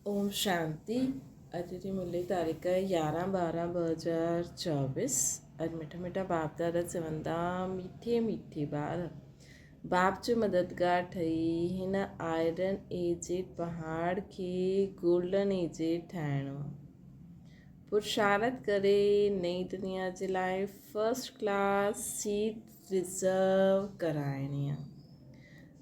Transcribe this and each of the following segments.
اوم شانتي اڄ جي ملي تاريخ 11 12 2024 اڄ مٺا مٺا باپ دادا چوندا ميٺي ميٺي ٻار باپ جو مددگار ٺهي هن آئرن ايجڊ پهاڙ کي گولڊن ايجڊ ٺاهڻو پرشارت ڪري نئين دنيا جي لاء فرسٽ ڪلاس سيٽ رزرو ڪرائڻي آ.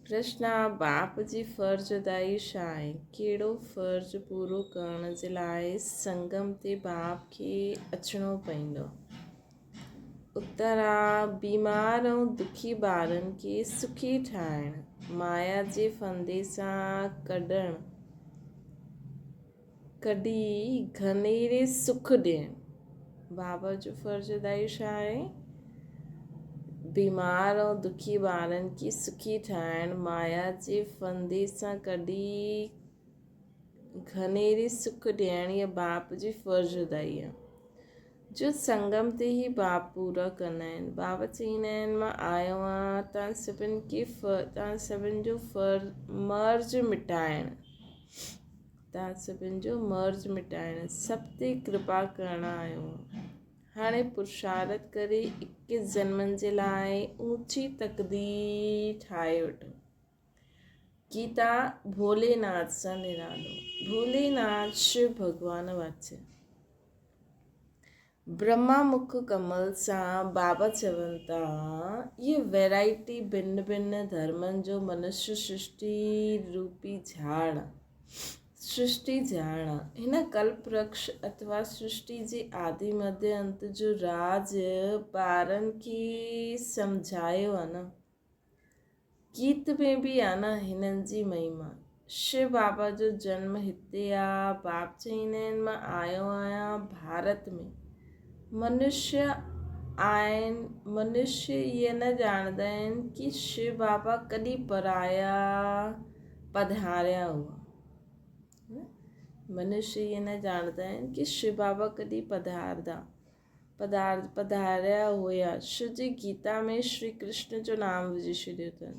پرشنا، باپ جي فرض ادائي ڇا آهي؟ ڪهڙو فرض پورو ڪرڻ جي لاء سنگم تي باپ کي اچڻو پوندو؟ اتر آ، بيمار ۽ دکي ٻارن کي سکي ٺاهڻ، مايا جي ڦندي سان ڪڍڻ، ڪڍي گهنيري سک ڏيڻ. بابا جو فرض ادائي ڇا آهي؟ بيمار ۽ دکي ٻارن کي سکي ٺاهڻ، مايا جي ڦندي سان ڪڍي گهنيري سک ڏيڻ اها باپ جي فرض ادائي آهي. جو سنگم تي هي باپ پورا ڪندا آهن. بابا چئيندا آهن مان آيو آهيان توهان سڀن کي توهان سڀن جو مرض مٽائڻ توهان سڀن جو مرض مٽائڻ سڀ تي ڪرپا ڪرڻ آيو آهيان. هاڻي پرشارت ڪري اڪيس جنمن جي لاء اوچي تقدير ٺاهي وٺو. گيتا ڀولي ناٿ سان نرالو. ڀولي ناٿ شو ڀڳوان واچي. برهما مک ڪمل سان بابا چون ٿا، اهي ويرائٽي ڀن ڀن ڌرمن جو منشي سرشٽي روپي جهاڙ، سرشٽي جهاڙ، هن ڪلپ ورڪش اٿوا سرشٽي جي آدي مڌ انت جو راز ٻارن کي سمجهايو آ نه. گيت ۾ به آ نه هنن جي مهما. شو بابا جو جنم هتي آ. باپ چئيندا آهن مان آيو آهيان ڀارت ۾. منشي آهن منشي اهي نه ڄاڻندا آهن ڪي شو بابا ڪڏهن پرايا پڌاريا هئا. منشي اهي نه ڄاڻندا آهن ڪي شو بابا ڪڏهن پڌاردا. پڌاريا هيا. شو جي گيتا ۾ شري ڪرشن جو نام وجهي ڇڏيو اٿن.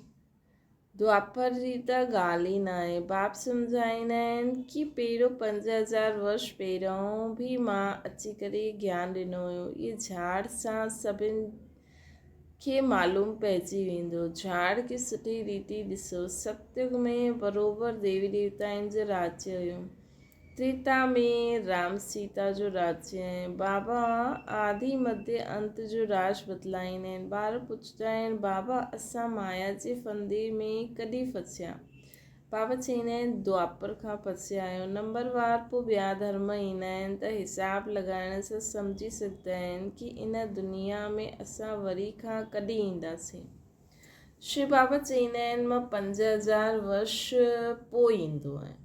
دوآپر جي ته ڳالهه ئي ناهي. باپ سمجهائيندا آهن ڪي پهريون 5000 ورش پهريون به مان اچي ڪري گيان ڏنو هيو. اهي جهاڙ سان سڀن کي معلوم پئجي ويندو. جهاڙ کي سٺي ريتي ڏسو. ستيگ ۾ بروبر ديوي ديوتائن جو راجيه هيو. تريتا ۾ رام سيتا جو راجيه ۽ بابا آدي مڌيه انت جو راڄ بتلائيندا آهن. ٻار پڇندا آهن، بابا اسان مايا جي ڦندي ۾ ڪڏهن ڦسيا؟ بابا چئيندا آهن، دوآپر کان ڦسيا آهيو. نمبر وار پوء ٻيا ڌرم ايندا آهن ته حساب لڳائڻ سان سمجهي سگهندا آهن ڪي ان دنيا ۾ اسان وري کان ڪڏهن اينداسين. شو بابا چئيندا آهن، مان 5000 ورش پوء ايندو آهيان.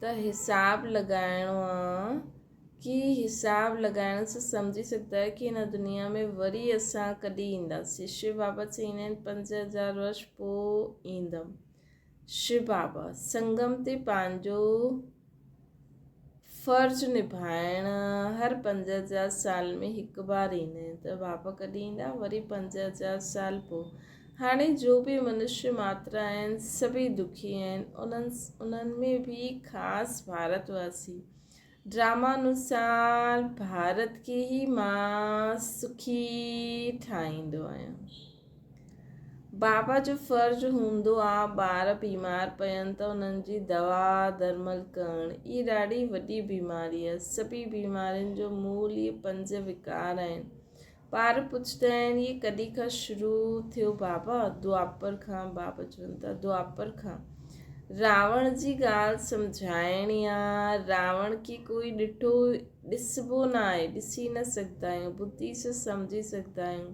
ته حساب لڳائڻو آ ڪي حساب لڳائڻ سان سمجهي سگهندا آهيو ڪي هن دنيا ۾ وري اسان ڪڏهن اينداسين شو بابا چئيندا آهن 5000 ورش پوء ايندم شو بابا سنگم تي پنهنجو فرض نڀائڻ هر 5000 سال ۾ هڪ بار ايندا آهن ته بابا ڪڏهن ايندا؟ وري 5000 سال پوء. هاڻي جو به منشي ماتر آهن سڀئي دکي آهن انهن ۾ به خاص ڀارت واسي. ڊراما انوسار ڀارت کي ئي مان سکي ٺاهيندو آهيان. بابا جو فرض هوندو آ ٻار بيمار پين ته انهن جي دوا درمل ڪرڻ. اي ڏاڍي وڏي بيماري آ. سڀئي بيمارين جو مول اهي پنج وڪار آهن. ٻار پڇندا آهن اهي ڪڏهن کان شروع ٿيو بابا؟ دوآپر کان بابا چون ٿا دوآپر کان. راوڻ جي ڳالهه سمجهائڻي آ. راوڻ کي ڪوئي ڏٺو ڏسبو نه آهي ڏسي نه سگهندا آهيون ٻڌي سان سمجهي سگهندا آهيون.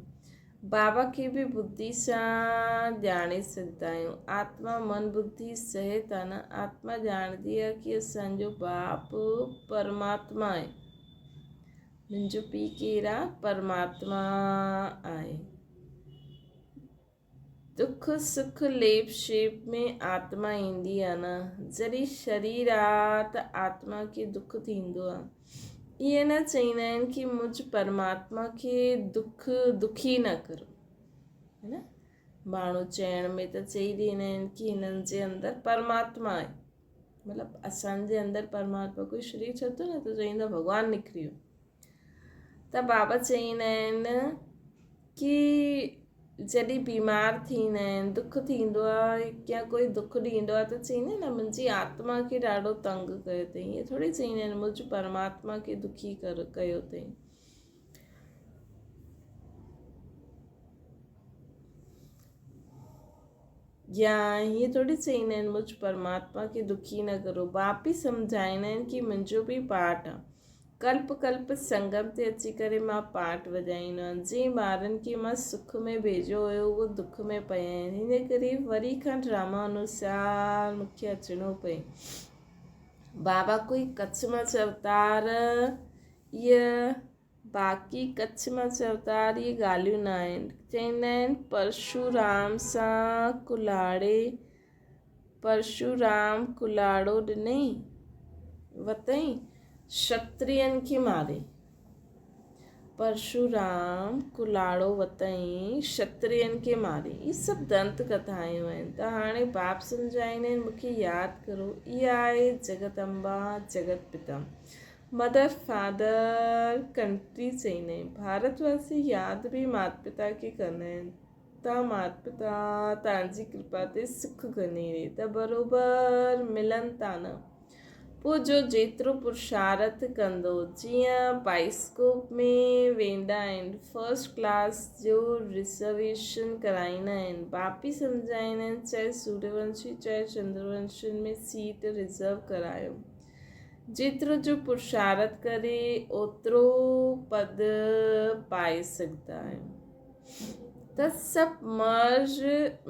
بابا کي به ٻڌي سان ڄاڻي سگهندا آهيون. آتما من ٻڌي صحت آ نه. آتما ڄاڻندي آ ڪي اسان جو باپ پرماتما آهي. منهنجو پيء ڪير آ؟ پرماتما آهي. دک سک ليپ شيپ ۾ آتما ايندي آ نه. جڏهن شرير آ ته آتما کي دک ٿيندو آ. ائين نه چئيندا آهن ڪي مجھ پرماتما کي دک دکي نه ڪرو. ماڻهو چئڻ ۾ ته چئي ڏيندا آهن ڪي هنن جي اندر پرماتما آهي. مطلب اسان جي اندر پرماتما ڪوئي شرير ڇڏندو نه ته چئيندو ڀڳوان نڪري ويو. ته بابا چئيندا آهن ڪي جڏهن بيمار ٿيندا آهن دک ٿيندو آهي يا ڪوئي دک ڏيندو آهي ته چئيندا آهن نه منهنجي آتما کي ڏاڍو تنگ ڪيو اٿئي ائين ٿوري چئيندا آهن منهنجي پرماتما کي دکي ڪيو اٿئي. يا ائين ٿوري چئيندا آهن مجھ پرماتما کي دکي نه ڪرو. باپ ئي سمجهائيندا آهن ڪي منهنجو به پاٺ آ. ڪلپ ڪلپ سنگم تي اچي ڪري مان پاٺ وڄائيندو آهيان. جنهن ٻارن کي مان سک ۾ ڀيڄيو هيو اهو دک ۾ پيا آهن. هن ڪري وري کان ڊراما انوسار مون کي اچڻو پئي. بابا ڪوئي ڪڇ مان چوتار ايء باقي ڪڇ مان چوتار اهي ڳالهيون نه آهن. چئيندا آهن پرشورام سان ڪلهاڙي پرشورام ڪلهاڙو ڏنئي وتئين شترين کي ماري. پرشورام ڪلهاڙو وتئين شترين کي ماري. اهي سڀ دنت ڪٿايون آهن ته هاڻي باپ سمجهائيندا آهن مون کي ياد ڪرو اها آهي جڳت امبا جڳت پتا. مدر فادر ڪنٽري چئيندا آهن. ڀارت واسي ياد به مات پتا کي ڪندا آهن ته مات پتا تان جي ڪرپا تي سک گهني ري ته بروبر ملن ٿا نه. پوء جو جيترو پرشارٿ ڪندو جيئن بائسڪوپ ۾ ويندا آهن فرسٽ ڪلاس جو رزرويشن ڪرائيندا آهن باپي سمجهائيندا آهن چاهي سوريونشي چاهي چندرونشين ۾ سيٽ رزرو ڪرايو. جيترو جو پرشارٿ ڪري اوترو پد پائي سگهندا آهيون. ته سڀ مرض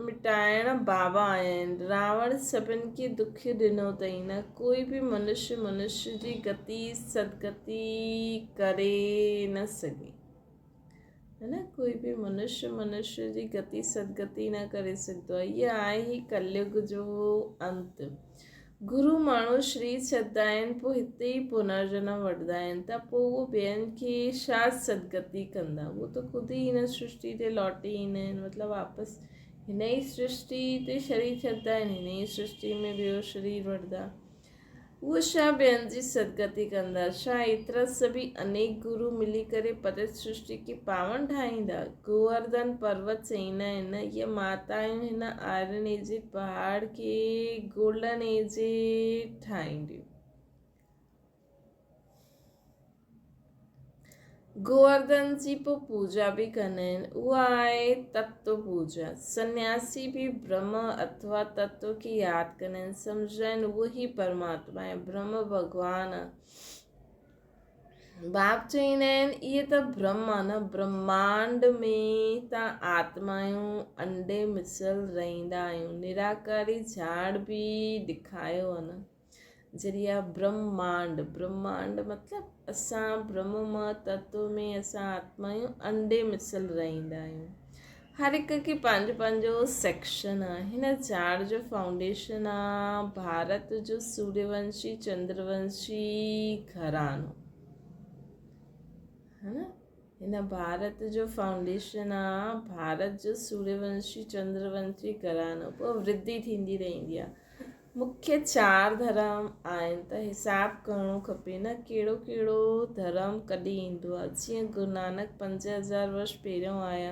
مٽائڻ بابا آهن. راوڻ سڀن کي دک ڏنو اٿئي نه ڪوئي به منش منش جي گتي سدگتي ڪري نه سگهي. نه ڪوئي به منش منش جي گتي سدگتي نه ڪري سگهندو آهي. هيء آهي هي ڪليگ جو انت. گرو ماڻهو شري ڇڏندا آهن پوء هتي ئي پنرجنم وٺندا آهن ته پوء اهو ٻين کي ڇا سدگتي ڪندا. اهو ته خود ئي هن سرشٽي تي لوٽي ايندا آهن مطلب واپس هن ئي سرشٽي تي شرير ڇڏندا آهن هن ئي سرشٽي ۾ ٻيو شرير وٺندا. اهو ڇا ٻين جي سدگتي ڪندا؟ ڇا ايترا سڀيئي انيڪ گرو ملي ڪري پتت سرشٽي کي پاون ٺاهيندا؟ گوورڌن پروت چئيندا آهن نه، اهي ماتائون هن آئرن ايجڊ پهاڙ کي گولڊن ايجڊ ٺاهينديون. گوورڌن جي پوء پوڄا به ڪندا آهن. اها آهي تتو پوڄا. سنياسي به برهم اٿوا تتو کي ياد ڪندا آهن. سمجهندا آهن اهو ئي پرماتما آهي، برهم ڀڳوان آهي. باپ چئيندا آهن اهي ته برهم آهي نه، برهمانڊ ۾ ته آتمائون انڊي مثل رهندا آهيون. نراڪاري جهاڙ به ڏکايو آهي نه. ذريعا برهمانڊ، برهمانڊ مطلب اسان برهم مان تتو ۾ اسان آتمايون انڊي مثل رهندا آهيون. هر هڪ کي پنهنجو پنهنجو سيڪشن آ. هن جهاڙ جو فائونڊيشن آ ڀارت جو سوريونشي چندرونشي گهراڻو. ها نه هن ڀارت جو فائونڊيشن آ ڀارت جو سوريونشي چندرونشي گهراڻو. پوء ورڌي ٿيندي رهندي آ. مکيه چار ڌرم آهن ته حساب ڪرڻو کپي نه ڪهڙو ڪهڙو ڌرم ڪڏهن ايندو آهي جيئن گرونانڪ 5000 ورش پهريون آيا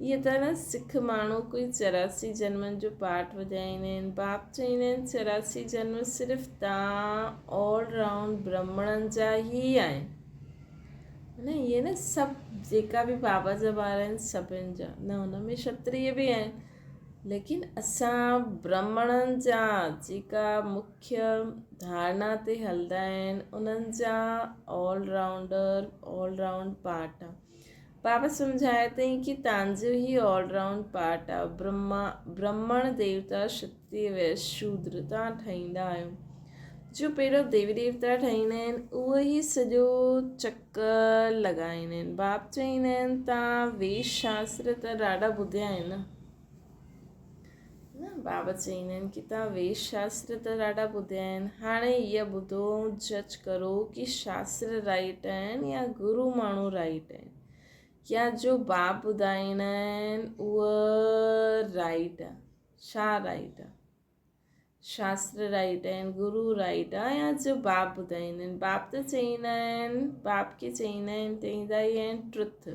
اهي طرح سک ماڻهو ڪوئي 84 جنمن جو پاٺ وڄائيندا آهن باپ چئيندا آهن 84 جنم صرف تان آل رائونڊ برهمڻن جا ئي آهن نه اهي نه سڀ جيڪا به بابا جا ٻار آهن سڀن جا نه هن ۾ کشتريه به آهن ليڪن اسان برهمڻن جا جيڪا مکيه ڌارڻا تي هلندا آهن انهن جا all rounder all round part آ. بابا سمجهايو اٿئي ڪي تانجو هي آل رائونڊ پارٽ آ برهما برهمڻ ديوتا شتريه ويش شودر تان ٺهيندا آهيو جو پهريون ديوي ديوتا ٺهيندا آهن اهو ئي سڄو چڪر لڳائيندا آهن باپ چئيندا آهن تان ويش شاستر ته ڏاڍا ٻڌيا آهن نه بابا چئيندا آهن ڪي تان ويش شاستر ته ڏاڍا ٻڌيا آهن هاڻي هيء ٻڌو جج ڪرو ڪي شاستر رائٽ آهن يا گرو ماڻهو رائٽ آهن. يا جو باپ ٻڌائيندا آهن اهو رائيٽ آ؟ ڇا رائيٽ آ؟ شاستر رائيٽ آهن، گرو رائيٽ آ يا جو باپ ٻڌائيندا آهن؟ باپ ته چئيندا آهن، باپ کي چئيندا آهن، چئيندا ئي آهن ٽروٿ.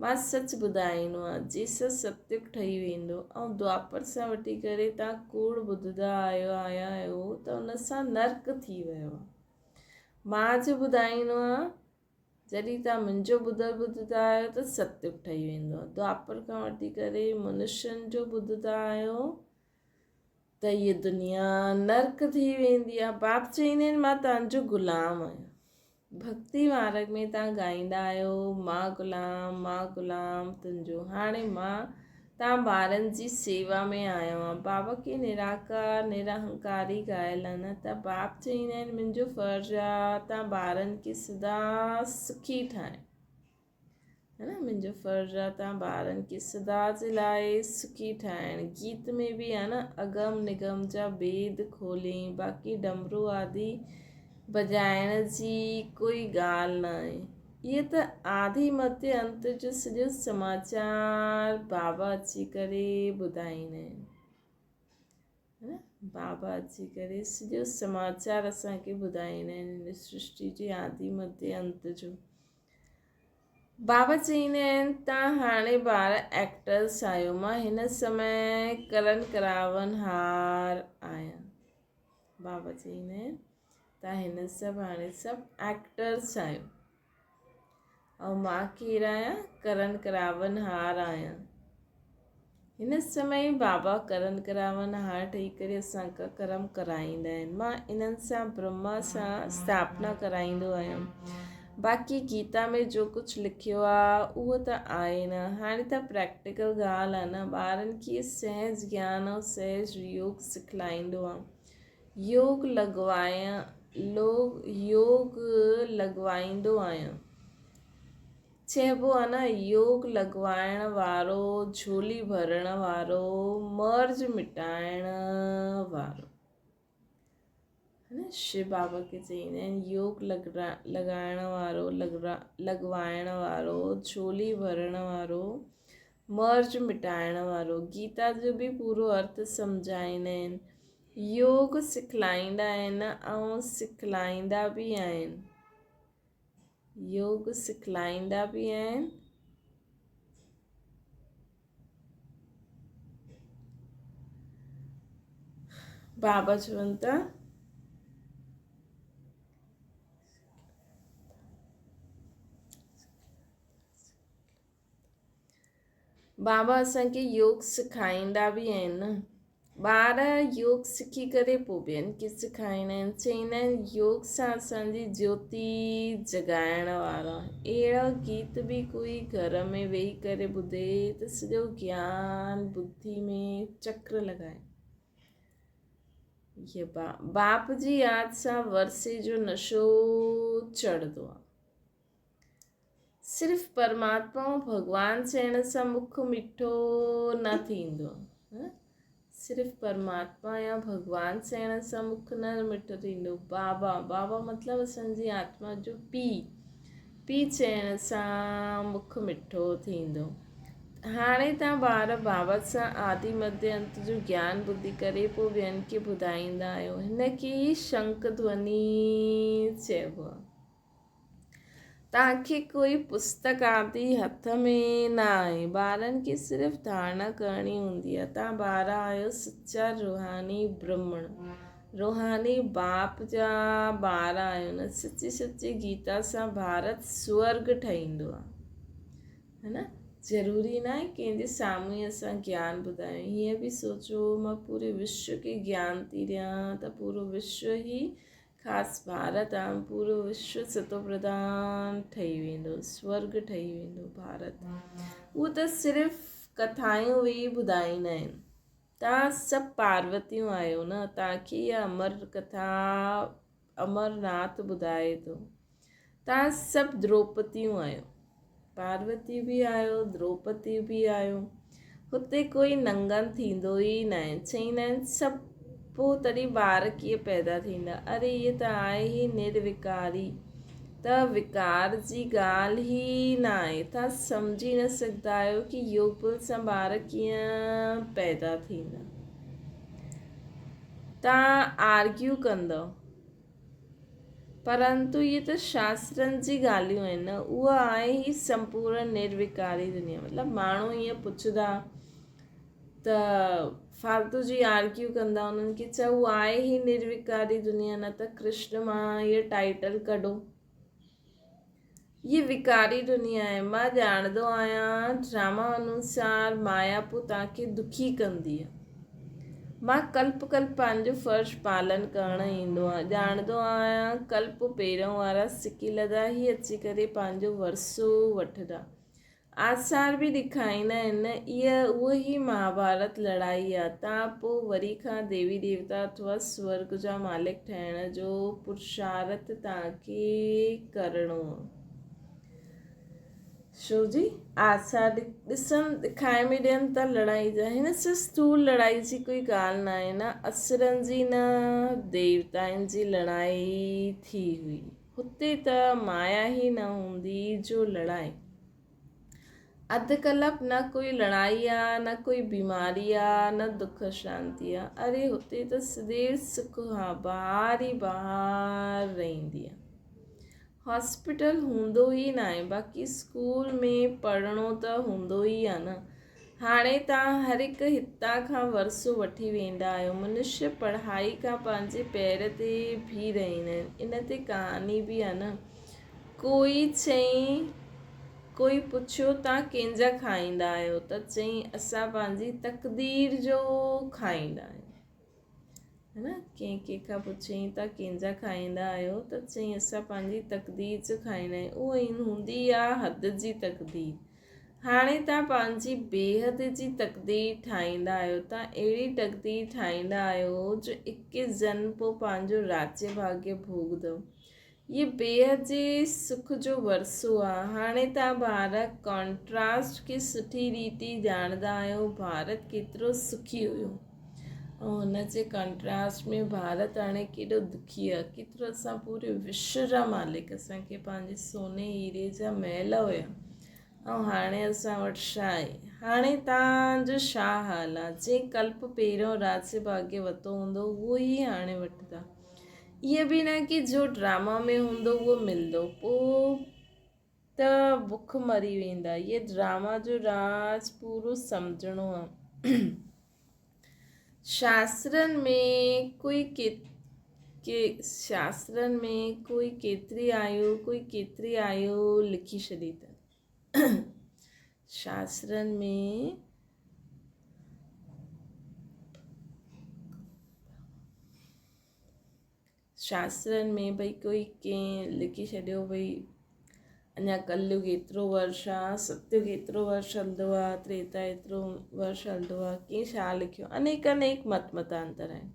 مان سچ ٻڌائيندو آهيان، جيسان ستيگ ٺهي ويندو ۽ دوآپر سان وٺي ڪري تان ڪوڙ ٻڌندا آيو آيا آهيو ته ان سان نرڪ ٿي ويو آ. مان جو ٻڌائيندو آهيان، جڏهن توهان منهنجو ٻڌل ٻڌندا آهيو ته ستيگ ٺهي ويندو آهي. دوآپر کان وٺي ڪري منشين جو ٻڌندا آهيو ته هيء دنيا نرڪ ٿي ويندي آهي. باپ چئيندا آهن مان توهان جو غلام آهيان. ڀڳتي مارڳ ۾ توهان ڳائيندا آهيو مان غلام، مان غلام تنهنجو. هاڻي مان توهان ٻارن جي سيوا ۾ آيو آهيان. بابا کي نراڪار، نرهنڪاري ڳايل آهن ته باپ چئيندا آهن منهنجو فرض آهي توهان ٻارن کي سدا سکي ٺاهڻ. هي نه منهنجو فرض آهي توهان ٻارن کي سدا جي لاء سکي ٺاهڻ. گيت ۾ به آهي نه اگم نگم جا بيد کولين باقي ڊمرو آدي بجائڻ جي ڪوئي ڳالهه نه آهي. اهي ته آڌي مڌ انت جو سڄو سماچار بابا اچي ڪري ٻڌائيندا آهن. ها بابا اچي ڪري سڄو سماچار اسان کي ٻڌائيندا آهن هن سرشٽي جي آڌي مڌ انت جو. بابا چئيندا آهن تان هاڻي ٻار ايڪٽرس آهيو مان هن سمي ڪرن ڪراون هار آهيان. بابا چئيندا آهن ته هن سڀ هاڻي سڀ ايڪٽرس آهيو ۽ مان ڪير آهيان ڪرن ڪراون هار آهيان هن سمي بابا ڪرن ڪراون هار ٺهي ڪري اسان کان ڪرم ڪرائيندا آهن مان انهن سان برهما سان اسٿاپنا ڪرائيندو آهيان باقي گيتا ۾ جو ڪجهه لکيو آ اهو ته آهي نه هاڻي ته پريڪٽيڪل ڳالهه آ نه ٻارن کي سهج گيان ۽ سهج يوگ سکلائيندو آ يوگ لڳوايان لوگ يوگ لڳوائيندو آهيان چئبو آ نه يوگ لڳوائڻ وارو جهولي ڀرڻ وارو مرض مٽائڻ وارو شو بابا کي چئيندا آهن يوگ لڳائڻ وارو لڳوائڻ وارو جهولي ڀرڻ وارو مرض مٽائڻ وارو گيتا جو به پورو ارٿ سمجهائيندا آهن يوگ سکلائيندا آهن ۽ سکلائيندا به آهن يوگ سکلائيندا به آهن بابا چون ٿا بابا اسان کي يوگ سکائيندا به آهن نه. ٻار يوگ سکي ڪري پوء ٻين کي سکائيندا آهن. چئيندا آهن يوگ سان اسان جي جيوتي جڳائڻ وارا. اهڙا گيت به ڪوئي گهر ۾ ويهي ڪري ٻڌي ته سڄو گيان ٻڌي ۾ چڪر لڳائي. باپ جي ياد سان ورثي جو نشو چڙهندو آهي. صرف پرماتما ۽ ڀڳوان چئڻ سان مک مٺو نه ٿيندو. صرف پرماتما يا ڀڳوان چئڻ سان مک نه مٺو ٿيندو. بابا، بابا مطلب اسان جي آتما جو پيء، پيء چئڻ سان مک مٺو ٿيندو. هاڻي تان ٻار بابا سان آدي مڌي انت جو گيان ٻڌي ڪري پوء ٻين کي ٻڌائيندا آهيو. هن کي ئي شنک ڌوني چئبو آهي. توهان کي ڪوئي پستڪ آدي هٿ ۾ نه آهي. ٻارن کي صرف ڌارڻا ڪرڻي هوندي آهي. توهان ٻار آهيو سچا روحاني برهمڻ، روحاني باپ جا ٻار آهيو نه. سچي سچي گيتا سان ڀارت سورڳ ٺهيندو آهي. هي نه؟ ضروري ناهي ڪنهن جي سامهون ئي اسان گيان ٻڌايون. هيئن به سوچو مان پوري وشو کي گيان ٿي ڏيان ته پورو وشو ئي خاص ڀارت عام پورو وشو ستوپرڌان ٺهي ويندو، سورڳ ٺهي ويندو ڀارت. اهو ته صرف ڪٿائون ويهي ٻڌائيندا آهن. توهان سڀ پاروتيون آهيو نه، توهان کي اها امر ڪٿا امرناٿ ٻڌائي ٿو. توهان سڀ دروپتيون آهيو. پاروتي به آهيو، دروپتي به آهيو. هتي ڪوئي ننگن ٿيندو ئي ناهي. چئيندا آهن سڀ پوء تڏهن ٻار ڪيئن پيدا ٿيندا؟ اري اهي ته آهي ئي نروڪاري. ته وڪار جي ڳالهه ئي ناهي. توهان سمجهي نه سگهندا آهيو ڪي يوگ بل سان ٻار ڪيئن پيدا ٿيندا. توهان آرگيو ڪندؤ. پرنتو اهي ته شاسترن جي ڳالهيون آهن نه. اها آهي ئي سمپورن نروڪاري دنيا. مطلب ماڻهو ائين پڇندا ته فالتو جي آرگيو ڪندا انهن کي چئو اها آهي ئي نروڪاري دنيا نه ته ڪرشن مان هيء ٽائيٽل ڪڍو. هيء وڪاري دنيا آهي. مان ڄاڻندو آهيان ڊراما انوسار مايا پوء توهان کي دکي ڪندي. مان ڪلپ ڪلپ پنهنجو فرض پالن ڪرڻ ايندو آهيان. ڄاڻندو آهيان ڪلپ پهريون وارا سڪي لڌا هي اچي ڪري پنهنجو ورثو وٺندا. آثار به ڏيکاريندا آهن. اها اهو ئي مهاڀارت لڙائي آهي. تان پوء وري کان ديوي ديوتا اٿوا سورڳ جا مالڪ ٺهڻ جو پرشارٿ توهان کي ڪرڻو آهي. شو جي آثار ڏسڻ ڏکائي ۾ ڏين ته لڙائي جا هن سان اسٿول لڙائي جي ڪوئي ڳالهه ناهي نه اسرن جي نه ديوتائن جي لڙائي ٿي هئي هتي ته مايا ئي نه هوندي جو لڙائي اڌ ڪلپ نه ڪوئي لڙائي آ نه ڪوئي بيماري آ نه دک شانتي آ اري هتي ته سدير سک ها بهار ئي بهار رهندي آ. هاسپيٽل هوندو ئي ناهي باقي اسڪول ۾ پڙهڻو ته هوندو ئي آ نه. هاڻي توهان هر هڪ هتان کان ورثو وٺي ويندا آهيو. منشي پڙهائي کان پنهنجي پير تي بيهي رهندا آهن. ان تي ڪهاڻي به آ نه. ڪوئي چئين ڪوئي پڇيو توهان ڪنهن جا کائيندا آهيو ته چئين اسان پنهنجي تقدير جو کائيندا آهيون. ها نه ڪنهن ڪنهن کان پڇيائين ته ڪنهن جا کائيندا آهيو ته چيائين اسان پنهنجي تقدير جو کائيندا آهيون اهو هوندي آ حد جي تقدير هاڻي تان پنهنجي بيحد جي تقدير ٺاهيندا آهيو تان اهڙي تقدير ٺاهيندا آهيو جو اڪيس جنم پوء پنهنجو راجيه ڀاگيه ڀوڳندؤ هي بيحد جي سک جو ورثو آ هاڻي تان ڀارت ڪانٽراسٽ کي سٺي ريتي ڄاڻندا آهيو ڀارت ڪيترو سکي هيو ۽ هن جي ڪانٽراسٽ ۾ ڀارت هاڻي ڪيڏو دکي آ ڪيترو اسان پوري وشو جا مالڪ اسان کي پنهنجي سوني هيري جا محل هيا ۽ هاڻي اسان وٽ ڇا آهي هاڻي تان جو ڇا حال آ جنهن ڪلپ پهريون راجيه ڀاگيه وتو هوندو اهو ئي هاڻي وٺندا ائين به نه ڪي جو ڊراما ۾ هوندو اهو ملندو پو ته بک مري ويندا. هيء ڊراما جو راز پورو سمجهڻو آ. شاسترن ۾ ڪوئي ڪي شاسترن ۾ ڪوئي ڪيتري آيو ڪوئي ڪيتري آيو لکي ڇڏي اٿن. شاسترن ۾ شاسترن ۾ ڀئي ڪوئي ڪنهن لکي ڇڏيو ڀئي اڃا ڪليگ ايترو ورش آ ستيگ ايترو ورش هلندو آ تريتا ايترو ورش هلندو آ ڪنهن ڇا لکيو انيڪ انيڪ مت متانتر آهن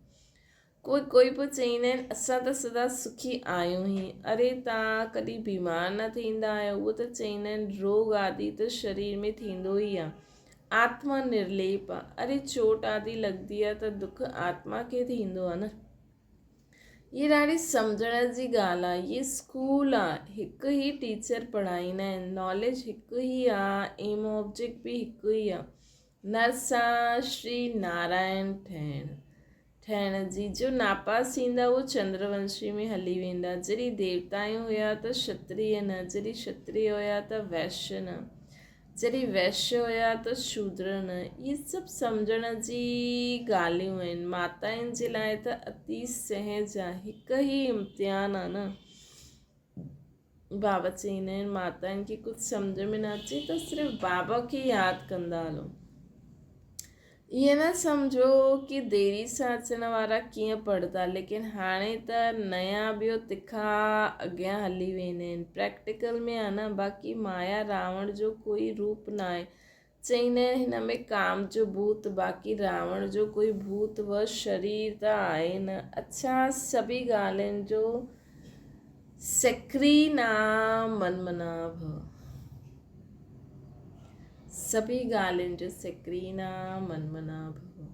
ڪوئي ڪوئي پوء چئيندا آهن اسان ته سدا سکي آهيون ئي اري تان ڪڏهن بيمار نه ٿيندا آهيو اهو ته چئيندا آهن روڳ آدي ته شرير ۾ ٿيندو ئي آ آتما نرليپ آ اري چوٽ آدي لڳندي آ ته دک آتما کي ٿيندو آ نه هي ڏاڍي سمجهڻ جي ڳالهه آ هي اسڪول آ هڪ ئي ٽيچر پڙهائيندا آهن ناليج هڪ ئي آ ايم آبجيڪٽ به هڪ ئي آ نرس آ شري نارائڻ ٺهڻ ٺهڻ جي جو ناپاس ٿيندا اهو چندرونشي ۾ هلي ويندا جڏهن ديوتائون هيا ته شتريه نه جڏهن شتريه هيا ته ويشيه نه جڏهن وئشيه هيا ته شودر نه. اهي سڀ سمجهڻ جي ڳالهيون آهن. ماتائن جي لاء ته اتي سهج آ. هڪ ئي امتحان آ نه. بابا چئيندا آهن ماتائن کي ڪجهه سمجهه ۾ نه اچي ته صرف بابا کي ياد ڪندا هلو. ائين نه سمجهو ڪي ديري سان اچڻ وارا ڪيئن پڙهندا ليڪن هاڻي ته نيا ٻيو تکا اڳيان هلي ويندا آهن پريڪٽيڪل ۾ آ نه باقي مايا راوڻ جو ڪوئي روپ ناهي چئيندا آهن هن ۾ ڪام جو ڀوت باقي راوڻ جو ڪوئي ڀوت و شرير ته آهي نه اڇا سڀي ڳالهين جو سکري نا من منا ڀو. سڀئي ڳالهين جو سڪرينا من منا ڀو.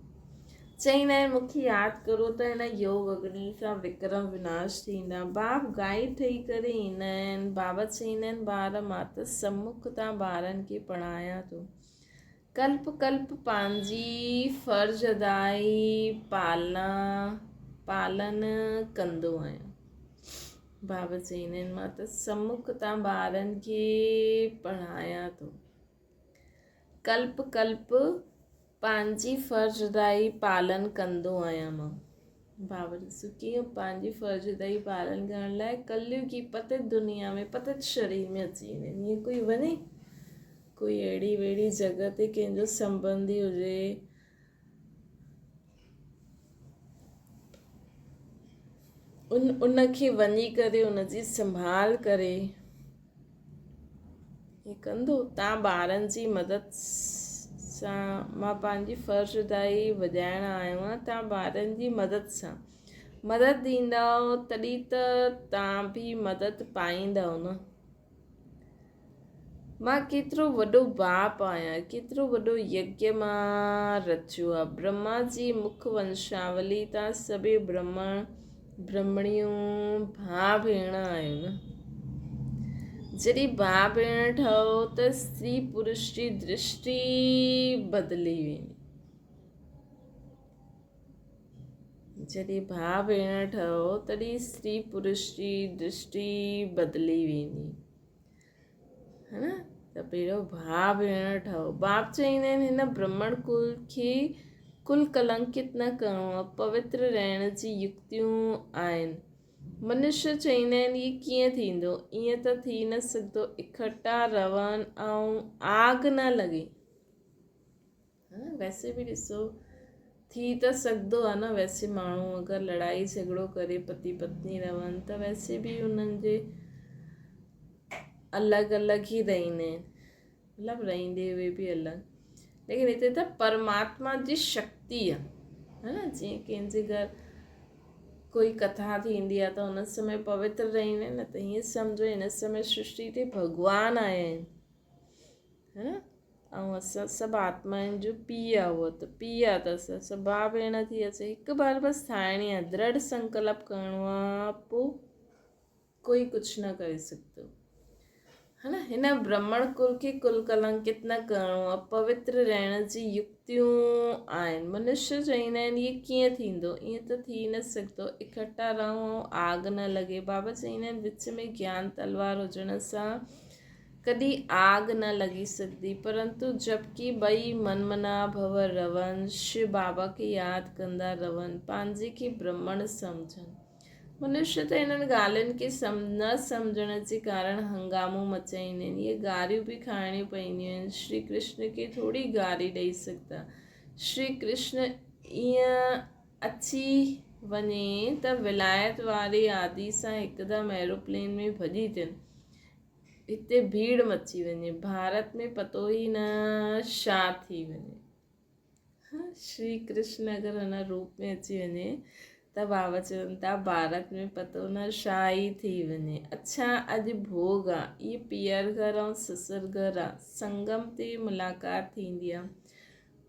چئيندا آهن مون کي ياد ڪرو ته هن يوگ اگني سان وڪرم وناش ٿيندا. باپ گائيڊ ٺهي ڪري ايندا آهن. بابا چئيندا آهن ٻار مان ته سمک تان ٻارن کي پڙهايان ٿو. ڪلپ ڪلپ پنهنجي فرض ادائي پالنا پالن ڪندو آهيان. بابا چئيندا آهن مان ته سمک تان ٻارن کي پڙهايان ٿو. ڪلپ ڪلپ پنهنجي فرض ادائي پالن ڪندو آهيان مان. بابا ڏسو ڪيئن پنهنجي فرض ادائي پالن ڪرڻ لاء ڪليگي پتت دنيا ۾ پتت شرير ۾ اچي ويندا آهن. ائين ڪوئي وڃي ڪوئي اهڙي وهڙي جڳهه تي ڪنهن جو سنٻنڌي هجي ان ان کي وڃي ڪري ان جي سنڀال ڪري ائين ڪندو تان ٻارن جي مدد سان مان پنهنجي فرض ادائي وڄائڻ آيو آهيان تان ٻارن جي مدد سان مدد ڏيندؤ تڏهن ته تان به مدد پائيندؤ نه. مان ڪيترو وڏو باپ آهيان، ڪيترو وڏو يگيا مان رچيو آهي. برهما جي مک ونشاولي تان سڀئي برهمڻ برهمڻيون ڀاء ڀيڻ آهيو نه. جڏهن ڀاء ڀيڻ ٺهو ته استري پرش جي درشٽي بدلي ويندي. جڏهن ڀاء ڀيڻ ٺهو تڏهن استري پرش جي درشٽي بدلي ويندي. ها نه ته پهريون ڀاء ڀيڻ ٺهو. باپ چئيندا آهن هن برهمڻ ڪل کي ڪل ڪلنڪت نه ڪرڻو آهي، پوتر رهڻ جي يڪتيون آهن. منشيه چئيندا آهن هي ڪيئن ٿيندو؟ ائين ته ٿي نه سگهندو، اڪٺا رهن ۽ آگ نه لڳي. ها نه ويسي به ڏسو ٿي ته سگهندو آهي نه ويسي ماڻهو اگر لڙائي جهڳڙو ڪري پتي پتني رهن ته ويسي به انهن جي الڳ الڳ ئي رهندا آهن مطلب رهندي هوئي به الڳ ليڪن هتي ته پرماتما جي شڪتي آهي ها نه جيئن ڪنهن جي گهر ڪوئي ڪٿا ٿيندي آهي ته ان سمي پوتر رهندا آهن نه ته هيئن سمجهو هن سمي سرشٽي تي ڀڳوان آيا آهن ها نه ۽ اسان سڀ آتمائن جو پيء آ اهو ته پيء آ ته اسان سڀ ڀاء ڀيڻ ٿي وياسين هڪ بار بس ٺاهڻي آ درڙ سنڪلپ ڪرڻو آ پو ڪوئي ڪجهه نه ڪري سگهندو ها نه هن برهمڻ ڪل کي ڪل ڪلنڪت نه ڪرڻو آ پوتر رهڻ جي يڪتيون آهن منشيه چئيندا آهن هي ڪيئن ٿيندو ائين ته ٿي نه سگهندو اڪٺا رهون ۽ آگ نه لڳي بابا چئيندا آهن وچ ۾ گيان تلوار هجڻ سان ڪڏهن آگ نه لڳي سگهندي، پرنتو جبڪه ٻئي من منا ڀو رون، شو بابا کي ياد ڪندا رون، پنهنجي کي برهمڻ سمجهن. منشيه ته انهن ڳالهين کي نه سمجهڻ جي ڪارڻ هنگامو مچائيندا آهن. اهي گاريون به کائڻيون پونديون آهن. شري ڪرشن کي ٿوري گاري ڏئي سگهندا. شري ڪرشن ائين اچي وڃي ته ولايت واري آدي سان هڪدم ايروپلين ۾ ڀڄي ٿين. هتي ڀيڙ مچي وڃي. ڀارت ۾ پتو ئي نه ڇا ٿي وڃي. شري ڪرشن اگر هن روپ ۾ اچي وڃي ته بابا چون ٿا ڀارت ۾ پتو نه ڇا ئي ٿي وڃي. اڇا اڄ ڀوڳ آ. اهي پيئر گهر ۽ سسر گهر آ. سنگم تي ملاقات ٿيندي آ.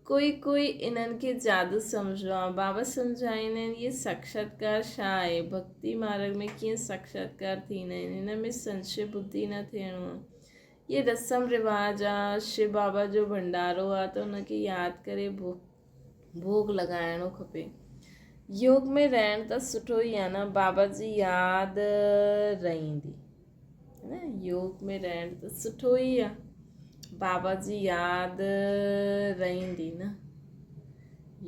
ڪوئي ڪوئي انهن کي جادو سمجهندو آهي. بابا سمجهائيندا آهن اهي ساکشاتڪار ڇا آهي؟ ڀڳتي مارڳ ۾ ڪيئن ساکشاتڪار ٿيندا آهن؟ هن ۾ سنشي ٻڌي نه ٿيڻو آهي. اهي رسم رواج آهي. شو بابا جو ڀنڊارو آهي ته ان کي ياد ڪري ڀوڳ لڳائڻو کپي. يوگ ۾ رهڻ ته سٺو ئي آهي نه بابا جي ياد رهندي. نه يوگ ۾ رهڻ ته سٺو ئي آ بابا جي ياد رهندي نه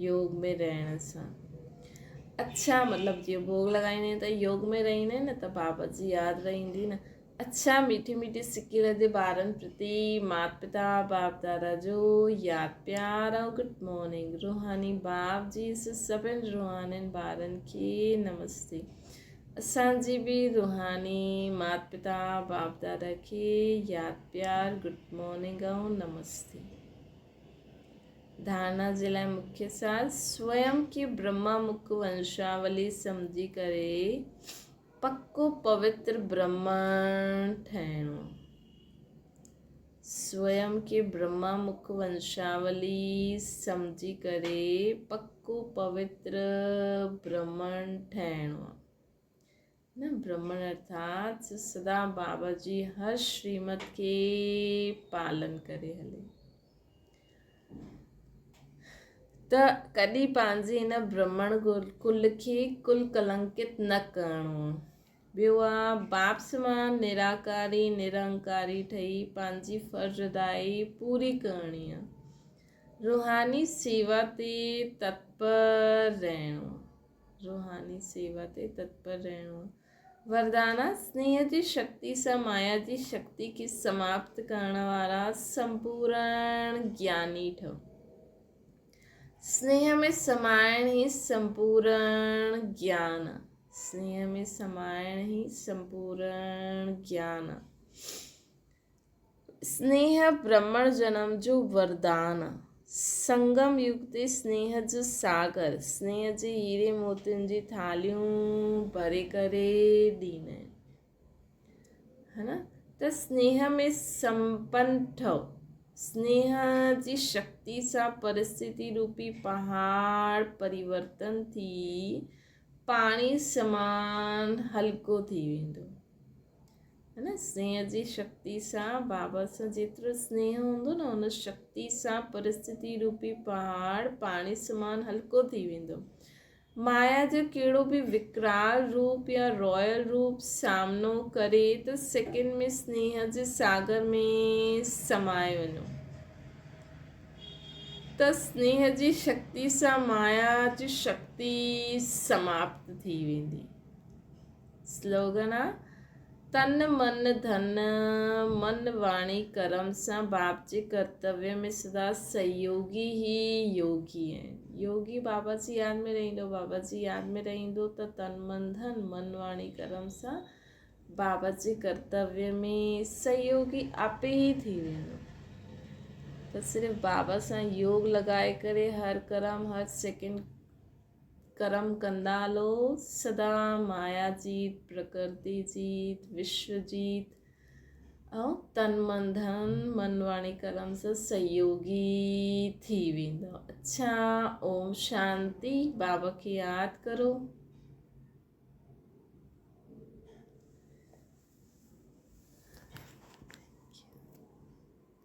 يوگ ۾ رهڻ سان اڇا مطلب جيئن ڀوڳ لڳائيندا آهن ته يوگ ۾ رهندا آهن نه ته بابا جي ياد رهندي نه اڇا ميٺي ميٺي سڪي رڌي ٻارن پرتي مات پتا باپ دادا جو ياد پيار ۽ گڊ مارننگ روحاني باپ جي سڀن روحانين ٻارن کي نمستي اسان جي به روحاني مات پتا باپ دادا کي ياد پيار گڊ مارننگ ۽ نمستي. ڌارنا جي لاء مکيه سار سويم کي برهما مک ونشاولي سمجهي ڪري پڪو پوتر برهمڻ ٺهڻو. سويم کي برهما مک ونشاولي سمجهي ڪري پڪو پوتر برهمڻ ٺهڻو آهي. نه برهمڻ ارٿات سدا بابا جي هر شريمت کي پالن ڪري هلي. ته ڪڏهن پنهنجي هن برهمڻ ڪل کي ڪل ڪلنڪت نه ڪرڻو. ٻيو آ باپ سمان نراڪاري نرهنڪاري ٺهي پنهنجي فرض ادائي پوري ڪرڻي آ. روحاني سيوا تي تتپر رهڻو آ. روحاني سيوا تي تتپر رهڻو آ. وردانا، سنيهه جي شڪتي سان مايا جي شڪتي کي سماپت ڪرڻ وارا سمپورڻ گياني ٺهو. سنيهه ۾ سمائڻ ئي سمپورڻ گيان آ. سنيهه ۾ سمائڻ ئي سمپورڻ گيان آ. سنيهه برهمڻ جنم جو وردان آ. سنگم يگ تي سنيهه جو ساگر، سنيهه جي هيري موتين جي ٿالهيون ڀري ڪري ڏيندا آهن. ها نه؟ ته سنيهه ۾ سمپن ٺهو. سنيهه جي شڪتي سان پرستتي روپي پهاڙ پريورتن ٿي پاڻي سمان هلڪو ٿي ويندو. ها نه سنيهه جي شڪتي سان بابا سان جيترو سنيهه هوندو نه ان شڪتي سان پرستتي روپي پهاڙ پاڻي سمان هلڪو ٿي ويندو. مايا جو ڪهڙو به وڪرال روپ يا رائل روپ سامنو ڪري ته سيڪنڊ ۾ سنيهه جي ساگر ۾ سمائي وڃو ته سنيهه جي شڪتي سان مايا جي شڪتي سماپت ٿي ويندي. سلوگن آ، تن من ڌن، من واڻي ڪرم سان باپ جي ڪرتويه ۾ سدا سهيوگي ئي يوگي آهن. يوگي بابا جي ياد ۾ رهندو، بابا جي ياد ۾ رهندو ته تن من ڌن، من واڻي ڪرم سان بابا جي ڪرتويه ۾ سهيوگي آپي ئي ٿي ويندو. ته صرف بابا سان يوگ لڳائي ڪري هر ڪرم هر سيڪنڊ ڪرم ڪندا هلو، سدا مايا جيت، پرڪرتي جيت، وشو جيت ۽ تن من ڌن من واڻي ڪرم سان سهيوگي ٿي ويندؤ. اڇا اوم شانتي. بابا کي ياد ڪرو.